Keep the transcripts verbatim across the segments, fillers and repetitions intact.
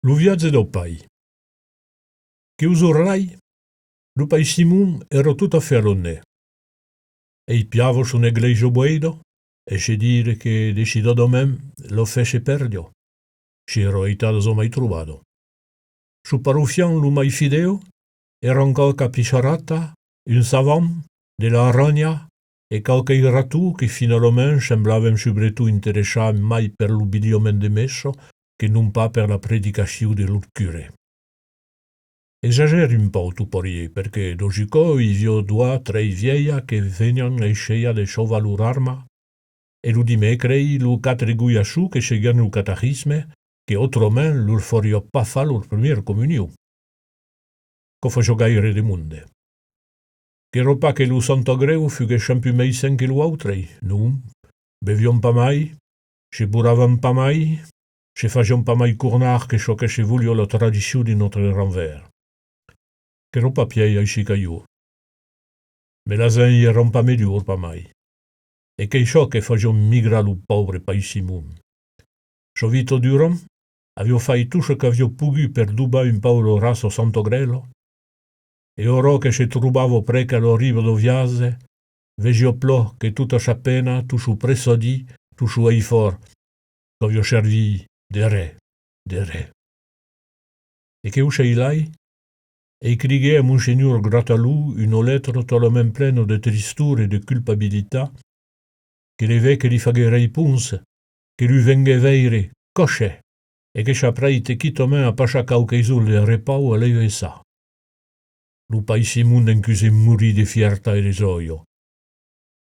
Lo viatge dau pair. Queu jorn-lai, lo pair Simon èra tot a fèr a lo net. Ei piava son esglèisa boeida, es se dire que decidadament la fèr se pèrdia, si èra estada jamai trobada. Son parofian lo mai fidèu èran quauqua picharata, un chavan, de la aranha e quauquei ratons que finalament semblavan subretot interessats mai per l'abilhament de messa que non pas per la predicacion de lor curè. Exagèri un pauc, tot parier, perque dau juscòu i aviá doas, tres vièlhas que venián essejar de sauvar lor arma e lo dimècres los quatre goiassons que seguián lo catechisme, que autrament lor fariá pas far lor primièra comunion. Quò fasiá gaire de monde. Qu'èra pas que lo Santagrèu fuguèsse un pauc mai sen que los autres, non, bevián pas mai, se borravan pas mai, se fasián pas mai cornar que çò que se voliá la tradicion de nòstre grand Vèr. Qu'èra pas pièi aicí qu'alhors. Mas las gents i èran pas melhors, pas mai. E qu'es çò que fasiá migrar lo paure pair Simon. Sa vita durant, aviá fait tot çò qu'aviá pogut per dobar un pauc la raça santagrèla, e aura que se trobava prèca a la riba dau viatge, vesiá plan que tota sa pena, tot son pressadís, tot son esfòrç, qu'aviá servit de ren, de ren. E queu ser-lai, escriguèt a Monsenhor Gratalon una letra talament plena de tristor e de culpabilitat que l'evesque li faguèt responsa que lo venguèt veire còp sec e que s'aprestèt quitament a passar quauques jorns de repaus a l'evescat. Lo pair Simon ne'n cusèt morir de fiertat e de jòia,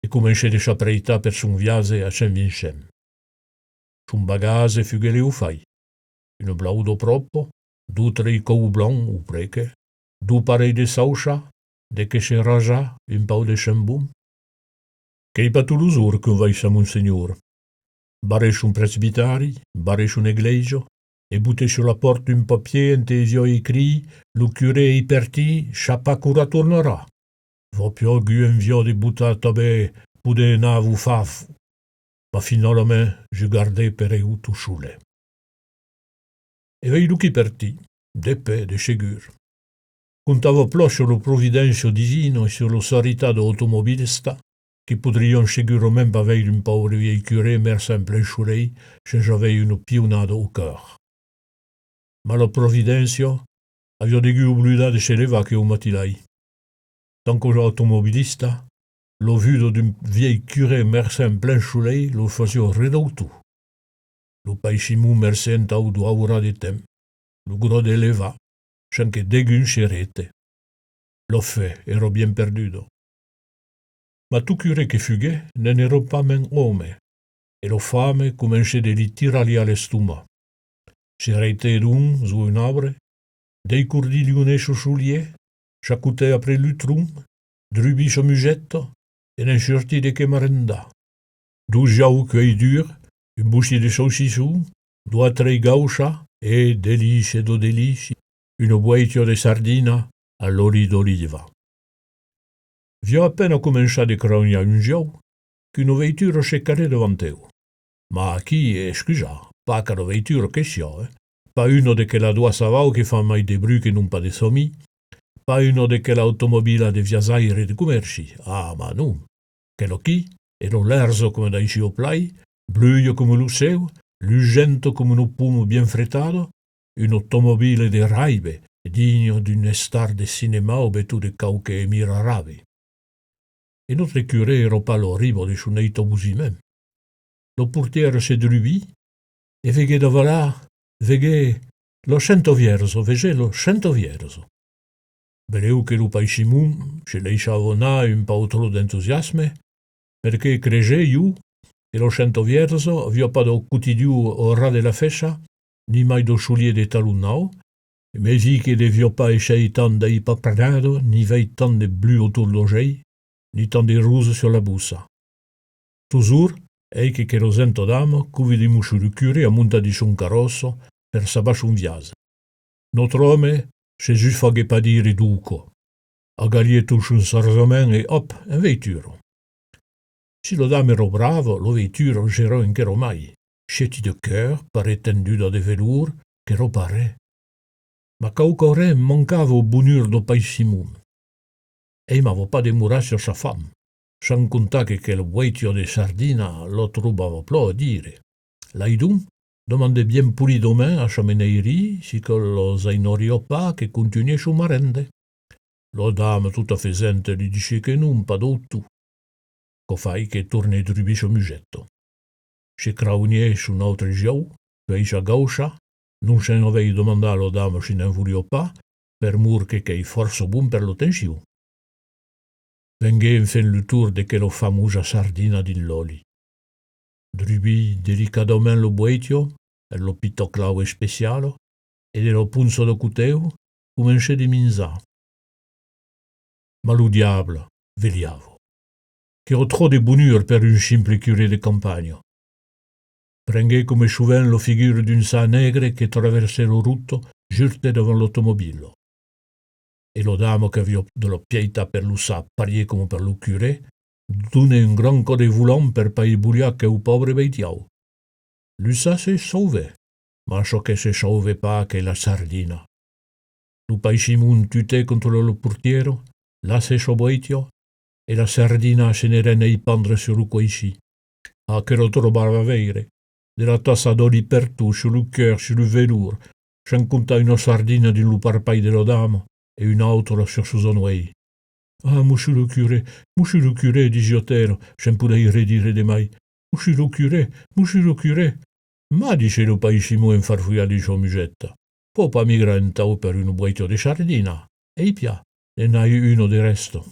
e comencèt de s'aprestar per son viatge a Sent Vincent. Son bagatge fuguèt lèu fait: una blauda pròpa, dos tres còups blancs o prèca, dos parelhs de chaussas, de qué se rasar, un pauc de chambon. Qu'es pas tots los jorns qu'òm vei a Monsenhor. Barrèt son presbitari, barrèt son esglèisa, e botèt sus la pòrta un papier ente i aviá escrit: lo curè es partit, sap pas quora tornarà. Vau piague enviar de botar tanben poder anar vos far, mas finalament jo gardèt per eu tot solet. E veiloquí partit, de pè, de segur. Comptava plan sus la providéncia divina e sus la charitat dau automobilista, que podrián segurament pas veire un paure vièlh curè merçar en plen solelh sens aver una pionada au còr. Mas la providéncia aviá degut oblidar de se levar queu matin-lai. Tant qu'aus automobilistas, la vuda d'un vièlh curè merçar en plen solelh lor fasiá redautor. Lo pair Simon mercèt entau doas oras de temps, lo gròs de levar, sens que degun se rete. La fe èra bien perduda. Mas tot curè que fuguèt, ne'n èra pas mens òme, e la fama comencèt de li tiralhar l'estomac. Se retèt donc jos un arbre, descordit li onèssos solièrs, s'acotèt après lo tronc, drubit sa museta e ne'n surtit de qué marendar. Dos jaus cuèits durs, un bocin de saucisson, doas tres gauchas e, delícia dau delícia, una boèita de sardinas a l'òli d'oliva. Aviá a pena començat de cranhar un jau qu'una veitura se carrèt davant eu. Mas aquí, excusatz, pas cada veitura que siá, eh? Pas una de quelas doas chavaus que fan mai de bruch que non pas de somis, pas una de quelas automobilas de viatjaires de comèrci. Ah, mas non! Quela-quí èra lèrja coma dau sieu plan, blua coma lo cèu, lugenta coma una poma bien fretada, una automobila de raibe, digna d'un estar de cinèma o benleu de quauque Emir arabe. E nòstre curè èra pas a la riba de son estabosiment. La portièra se drubit e veguèt davalar, veguèt la Senta Vièrja, veguèt la Senta Vièrja. Benleu que lo pair Simon se laissava anar un pauc tròp d'entusiasme, perque cresèt, jo, que la Senta Vièrja aviá pas dau cotilhon au ras de la fessa, ni mai dau solier de talon naut, e mai vit que deviá pas èsser tant d'espapanada, ni veire tant de blua autorn daus uelhs, ni tant de rosa sus la bocha. Totjorn, ei que quela genta dama convidèt Mossur lo curè a montar dins son carròssa per sabar son viatge. Nòstre òme se jus faguèt pas dire dos còps. Agalhèt tot son charjament e òp, en veitura. Si la dama èra brava, la veitura o s'èra enquera mai. Sièti de cuer, paret tenduda de velor, qu'èra pas ren. Mas quauquarren mancava au bonur dau pair Simon. Aimava pas demorar sus sa fam, sans comptar que quela boitia de sardina la trobava plan a dire. Laidonc, demandèt bien polidament a sa menairia si que las ainaria pas que contunhèsson marrende. La dama, tota fesenta, li disiá que non, pas dau tot. Quò fai que tornèt drubir sa museta. Se craunhèt son autre uèu, puei sa gaucha, non se'n avèi demandat a la dama si ne'n voliá pas, per'mor que qu'ei fòrça bon per la tension. Venguèt enfin lo torn de quela famosa sardina dins l'òli. Drubit delicadament la boitia, en la pita clau especiala, e de la poncha dau cotèu, comencèt de minjar. Mas lo diable velhava. Qu'èra tròp de bonur per un simple curè de campanha. Prenguèt coma sovent la figura d'un chat negre que traversèt la rota juste davant l'automobila. E la dama qu'aviá de la pietat per lo chat parier coma per lo curè, donèt un grand còp de volant per pas esbolhar queu paubre bestiau. Lo chat se sauvèt, mas çò que se sauvèt pas qu'ei la sardina. Lo pair Simon tutèt contra la portiera, lassèt sa boitia, e la sardina s'anerèt n'espandre sus lo coissin. Ah, que la trobava veire! De la tacha d'òli pertot, sus lo cuer, sus lo velor, sans comptar una sardina dins lo parpalh de la dama e una autra sus sos genolhs. Ah, mossur lo curè, mossur lo curè, disiá-tela, sens poder ren dire de mai. Mossur lo curè, mossur lo curè! Mas, disèt lo pair Simon enfarfolhat dins sa museta, fau pas migrar entau per una boitia de sardina. Ei pià, ne n'ai una de rèsta.